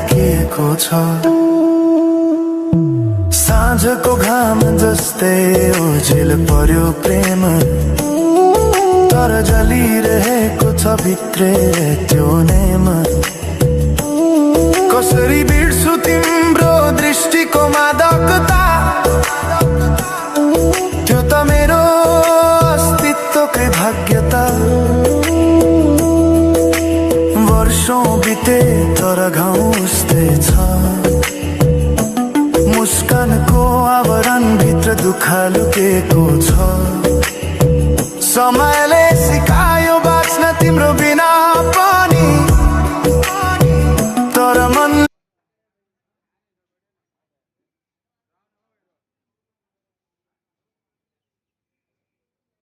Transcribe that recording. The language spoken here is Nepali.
राखिएको छ। साँझको घाम जस्तै ओझेल पर्यो प्रेम, तर जलिरहेको छ भित्रै त्यो नेम। कसरी बिर्सु तिम्रो दृष्टिको मादकता, त्यो त मेरो अस्तित्वकै भाग्यता। वर्षौं बिते तर घाउ उस्तै छ, मुस्कानको आवरण भित्र दुःख लुकेको छ। समयले सिकायो बाँच्न तिम्रो बिना,